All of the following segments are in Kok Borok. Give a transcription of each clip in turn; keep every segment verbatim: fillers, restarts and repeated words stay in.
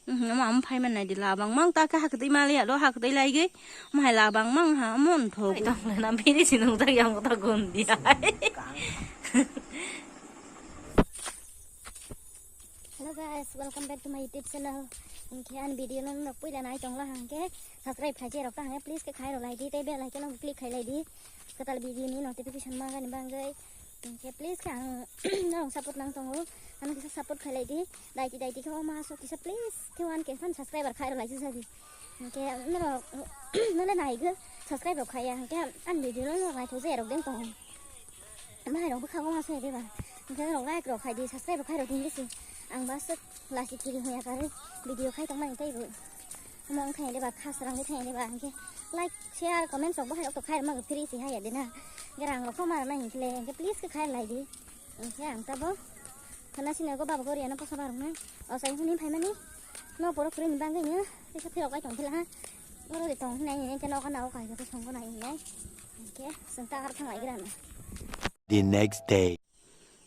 Mhm, omo, omo phai man nai di, labang mang ta khe hakdai mali ya do, hakdai lai gwi. Omo hai labang mang ha, omo ntho. Ai, tong le na bini si nung tak yang ta gun di ai. Hello guys, welcome back to my YouTube channel. Hinkhe ani video no nok puila nai tong la hangke subscribe khai je rok ta hangke please khe khai rok lai di, tei bell icon no click khai lai di. Kwtal video ni notification ma gani bangwi. Hinkhe please khe ang norok support nang tongo. Ano kisa support khai lai di. Daiti daiti khe o ma so kisa please khe one K fan subscriber khai rok lai di. Hinkhe norok nole nai gwi subscribe rok khai ya. Hinkhe ani video no norok naithok je rok deng tongo. Bahai rok bwkha goma se deba. Hinkhe norok like rok khai di, subscribe rok khai rok di hinkhe se. Ang ba swk lasi kiri hoya kare video khai tong mani tei bo. Omo wng thai deba, khasrang de thai deba. Hinkhe like, share, comment rok bahai rok to khai rok ma free si haya de na. Hinkhe rang rok koma rok nai hinkhe le, hinkhe please khe khai lai di. Hinkhe ang tabo. Khana sini go baba gori ano posa barok nai. O sai huni phai mani. No borok kwrwi ni bangwi no. Tei khe phirok bai tong phila ha. Oro de tong hinai hinai khe nogo nago kaisa khe songbo nai hinai. Hinkhe chwng ta ar thang lai gra na. The next day.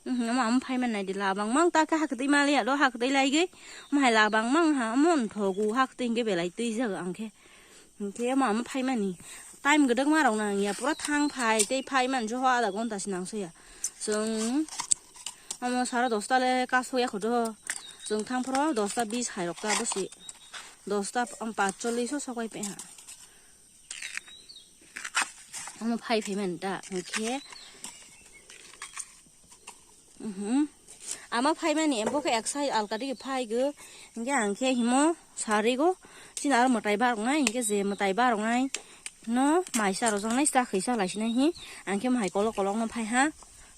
Mhm, omo, omo phai man nai di, labang mang ta khe hakdai mali ya do, hakdai lai gwi. Omo hai labang mang ha, omo nthogo hakdai hinkhe belai twi jago ang khe. Hinkhe omo, omo phai mani. Time gwdwk ma rok nang ya, pura thang phai tei phai man joho adha ghonta se nang so ya. Chwng omo sara dosta le kaso ya khodo. Chwng thang phoro dosta bis hai rok ta bosi. Dosta, um, pachchollish o sok pai pe ha. Omo phai phai man ta, hinkhe, mhm. Ama phai mani, bo khe ek side alka digi phai go, hinkhe ang khe himo sari go, chini aro mwtai barok nai, hinkhe je mwtai barok nai no maisa rojak nai, cha khwi cha lai sinai hi, ang khe mohai kolok kolok no phai ha.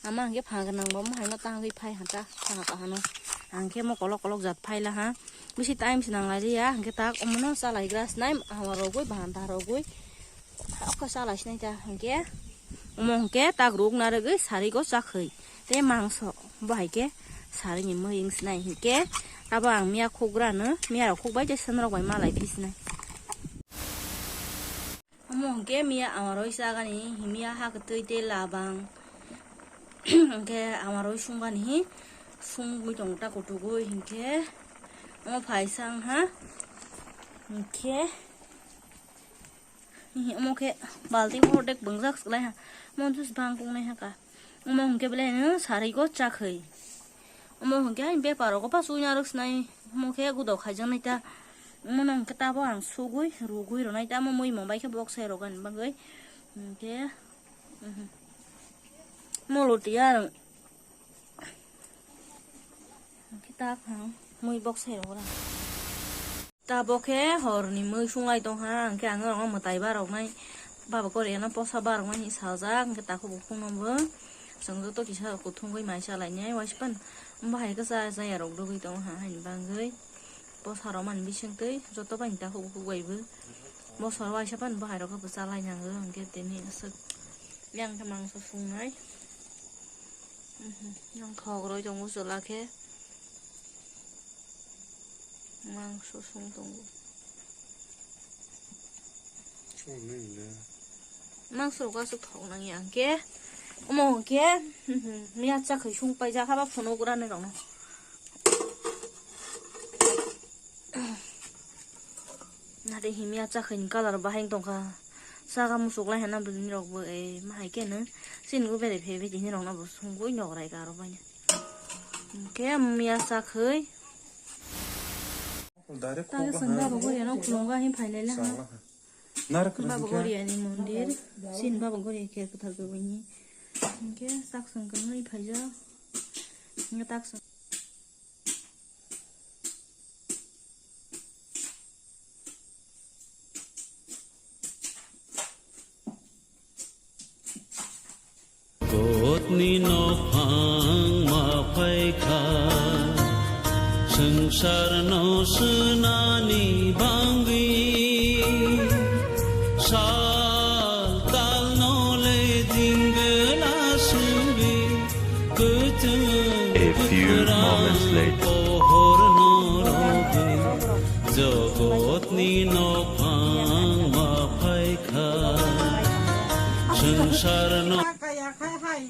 Ama hwnkhe pha gwnang bo mohai no tangwi phai ha ta, pha kahano. Ang khe mo kolok kolok jat phai la ha. Bisi time se nang lai liya, hwnkhe tak omono cha lai gra sinai, ama rogwi, banta rogwi. Okha cha lai sinai ta, hwnkhe omo hwnkhe tak ruk na rwgwi sari go cha khwi. Tei mangso bo hai khe sari ni mui wng sinai hwnkhe. Abo ang miya khuk gra no, miya rok khuk bai tei sen rok bai ma lai phi sinai. Omo hwnkhe miya amaroi chagani, himya ha kwtwi tei labang. Hwnkhe amaroi sungani hi sungwi tongo ta kutugwi hinkhe omo phaisa wng ha. Hinkhe omo khe balti bo dek bwngjak swklai ha. Omo juice bang kungnai ha ka. Omo hwnkhe belai no sari go cha khwi. Omo hwnkhe ani bepar rogo pa chwina rwk sinai, omo khe gudo khaijaknai ta. Omo no hwnkhe tabo ang sugwi rugwi rwnai ta, omo mui mung bai khe bok sai rwgani bagwi. Hwnkhe, mhm. Omo loti ya rwng. Hwnkhe tak ang mui bok sai rwgra. Tabok khe horni mui sunglai tongkha, hwnkhe ang norokno mwtai baroknai, baba Korea no posa baroknai hinwi sajak, hwnkhe takhuk bukhukno bo chwng joto kisa kuthumgwi mai chalainai, waisa phano bahai khe cha chaya rok dugwi tongo ha haini bagwi, posa rok mani bisingtwi joto bai takhuk bukhuk bai bo bosor waisa phano bahai rok khe bo chalai nango, hwnkhe tini aswk yang khe mangso sungnai, yang khok rwi tongo chwla khe. Mangso song tongo. Mangso rok aswk thok nang ya hwnkhe. Omo hwnkhe, miya chakhwi sung paijak haba phunuk rani rokno. Nade himya chakhwi ni colour bahai tongkha. Saka muchuk lai hana bini rok bo, eh, mahai khe no. Sini bo bere phe bini rok no bo sungwi nok rai karo bai. Hwnkhe miya chakhwi. Direct. Tang khok chwng laha. Baba Goria no khulumga hin phailai laha. Chang laha. Narwk kwrwng Baba khe. Goria ni mondir. Sin Baba Goria khe kwthar kwrwini. Hwnkhe sak chwng kwrwngwi phaijak. Hwnkhe tak chwng. Kotni nophang ma phaikha, swngcharno swnani bangwi. Sal talno le jingla sungwi, kwchwng. A few kwkhrang moments later. Pohorno rogwi, jogotni nophang ma phaikha. Swngcharno. Kaya khai hai.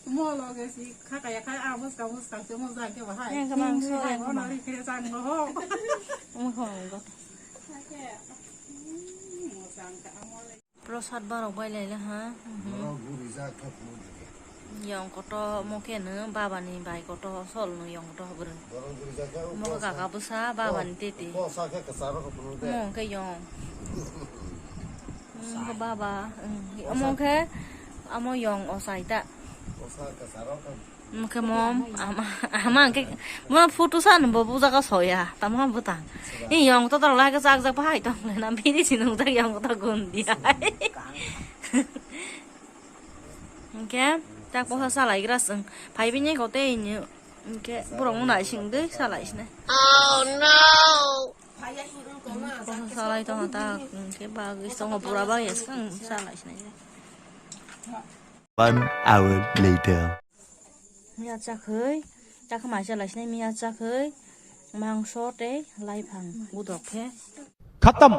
Mo loge si khakaya khai a muska muska se mo jang ke bahai. Yang kemang so yang kemang. Ono ri kire sang no ho. Mo ho go. Prosad barok bai lai ha. Yong koto mo khe no baba ni bai koto sol no yong koto bwrwi. Mo kaka bwsa baba ni tete. Mo khe yong. Mo khe baba. Mo khe amo yong osai ta. Mokhe mom, ama, ama hwnkhe, mo photo sa no bo bujak o soya, tamo bwtang. Ni yong to dol lai jak jak bahai tong le na, bini si nung jak yong to gun dia. Hwnkhe, tak posa salai gra sung, phai bini ko te ini, hwnkhe borok no nai sing de salai sine. Oh no! Posa salai tong ta, hwnkhe bagwi songo pura bagwi swng salai sine. One hour later. Miya chakhwi, chakhwi mai chalai sinai miya chakhwi, mangso tei laiphang budok khe. खत्म।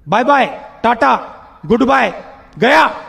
Bye bye, tata, goodbye, गया।